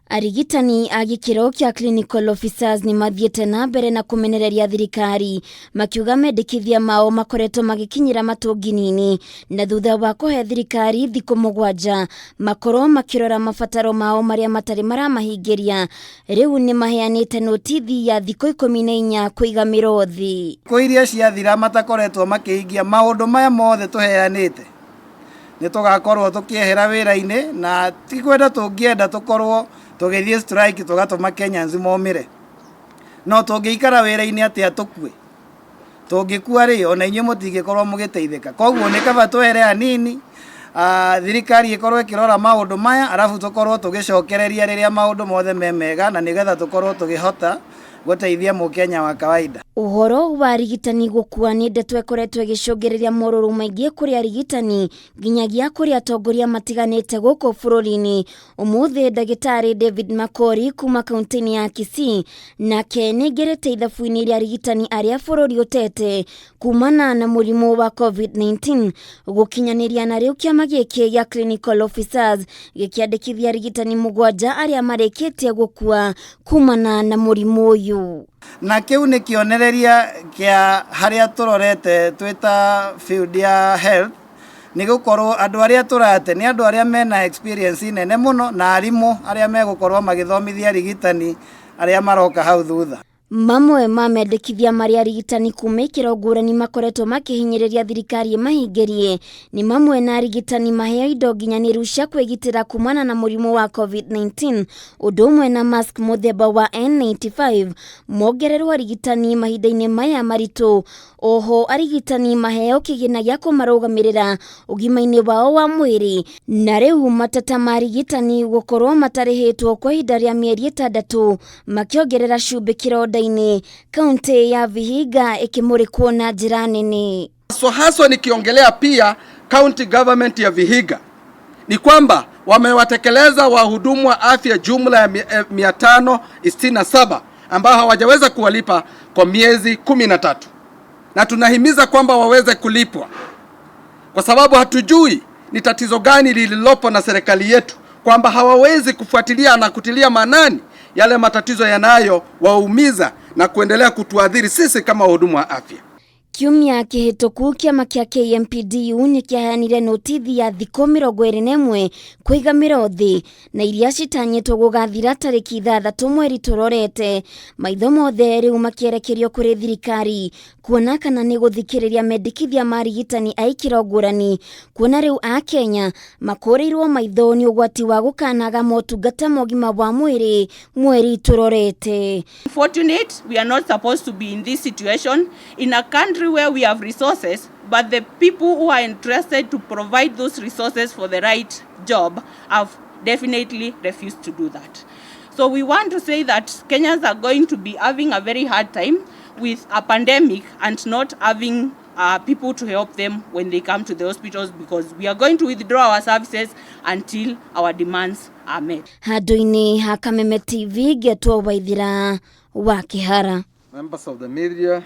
Arigitani a gĩkĩro kĩa clinical officers nĩ mathiĩte na mbere na kũmenereria thirikari makiuga mendekithia mao makoretwo magĩkinyĩra matũngini-inĩ na thutha wa kũhe thirikari thikũ 7 makorwo makĩrora mabataro mao marĩa matarĩ maramahingĩria rĩu nĩ maheanĩte notithi ya thikũ 14 kũiga mĩro thĩ. Thikũ iria ciathira matakoretwo makĩhingia maũndũ maya mothe tũheanĩte, nĩ tũgakorwo tũkĩehera wĩra-inĩ, na ti kwenda tũngĩenda tũkorwo tũgĩthiĩ strike tũgatũma Kenyans momĩre. No tũngĩikara wĩra-inĩ atĩa tũkue? Tũngĩkua rĩ, ona inyuĩ mũtingĩkorwo mũgĩteithĩka. Koguo nĩ kaba twehere hanini, thirikari ĩkorwo ĩkĩrora maũndũ maya, arabu tũkorwo tũgĩcokereria rĩrĩa maũndũ mothe me mega, na nĩgetha tũkorwo tũgĩhota gũteithia mũkenya wa kawaida. Ũhoro wa arigitani gũkua nĩ ndeto ĩkoretwo ĩgĩcũngĩrĩria morũrũ maingĩ kũrĩ arigitani nginyagia kũrĩ atongoria matiganĩte gũkũ bũrũri-inĩ. Ũmũthĩ ndagĩtarĩ David Makori kuma kaunti-inĩ ya Kisii nake nĩaingĩrĩte ithabu-inĩ rĩa arigitani arĩa bũrũri ũtete kumana na mũrimũ wa COVID-19 gũkinyanĩria na rĩu kĩama gĩkĩ gĩa clinical officers gĩkĩandĩkithia arigitani 7 arĩa marĩkĩtie gũkua kumana na mũrimũ ũyũ. Na kĩu nĩ kĩonereria kĩa harĩa tũrorete twĩ ta field ya health, nĩ gũkorwo andũ arĩa tũrate nĩ andũ arĩa mena experience nene mũno na arimũ arĩa megũkorwo magĩthomithia arigitani arĩa maroka hau thutha. Mamwe ma mendekithia marĩa arigitani kuma ikĩro ngũrani makoretwo makĩhinyĩrĩria thirikari ĩmahingĩrie nĩ mamwe na arigitani maheo indo nginyanĩru cia kwĩgitĩra kumana na mũrimũ wa COVID-19, ũndũ ũmwe na mask mũthemba wa N95 mongererwo arigitani mahinda-inĩ maya maritũ. Oho arigitani maheo kĩgĩna gĩa kũmarũgamĩrĩra ũgima-inĩ wao wa mwĩrĩ, na rĩu mateta ma arigitani gũkorwo matarĩhĩtwo kwa ihinda rĩa mĩeri 6 makĩongerera cumbĩ kĩronda-inĩ, kaunti ya Vihiga ĩkĩmũrĩkwo na njĩra nene. Haswa haswa nikiongelea pia county government ya Vihiga ni kwamba wamewatekeleza wahudumu wa afya jumla ya 567 ambao hawajaweza kuwalipa kwa miezi 13, na tunahimiza kwamba waweze kulipwa kwa sababu hatujui ni tatizo gani lililopo na serikali yetu kwamba hawawezi kufuatilia na kutilia maanani yale matatizo yanayowaumiza na kuendelea kutuadhiri sisi kama wahudumu wa afya. Kiumia kĩhĩtũku kĩama kĩa KMPDU nĩ kĩaheanire notithi ya thikũ 21 kũiga mĩro thĩ na iria citanyĩtwo gũgathira tarĩki 6 mweri tũrorete. Maitho mothe rĩu makĩerekerio kũrĩ thirikari kuona kana nĩ gũthikĩrĩria mendekithia ma arigitani a ikĩro ngũrani, kuona rĩu Akenya makũrĩirwo maitho nĩ ũgwati wa gũkanaga motungata ma ũgima wa mwĩrĩ mweri tũrorete. Unfortunate, we are not supposed to be in this situation in a country where we have resources, but the people who are interested to provide those resources for the right job have definitely refused to do that. So we want to say that Kenyans are going to be having a very hard time with a pandemic and not having people to help them when they come to the hospitals, because we are going to withdraw our services until our demands are met. Handũ-inĩ ha Kameme TV ngetwo Waithira wa Kĩhara. Members of the media.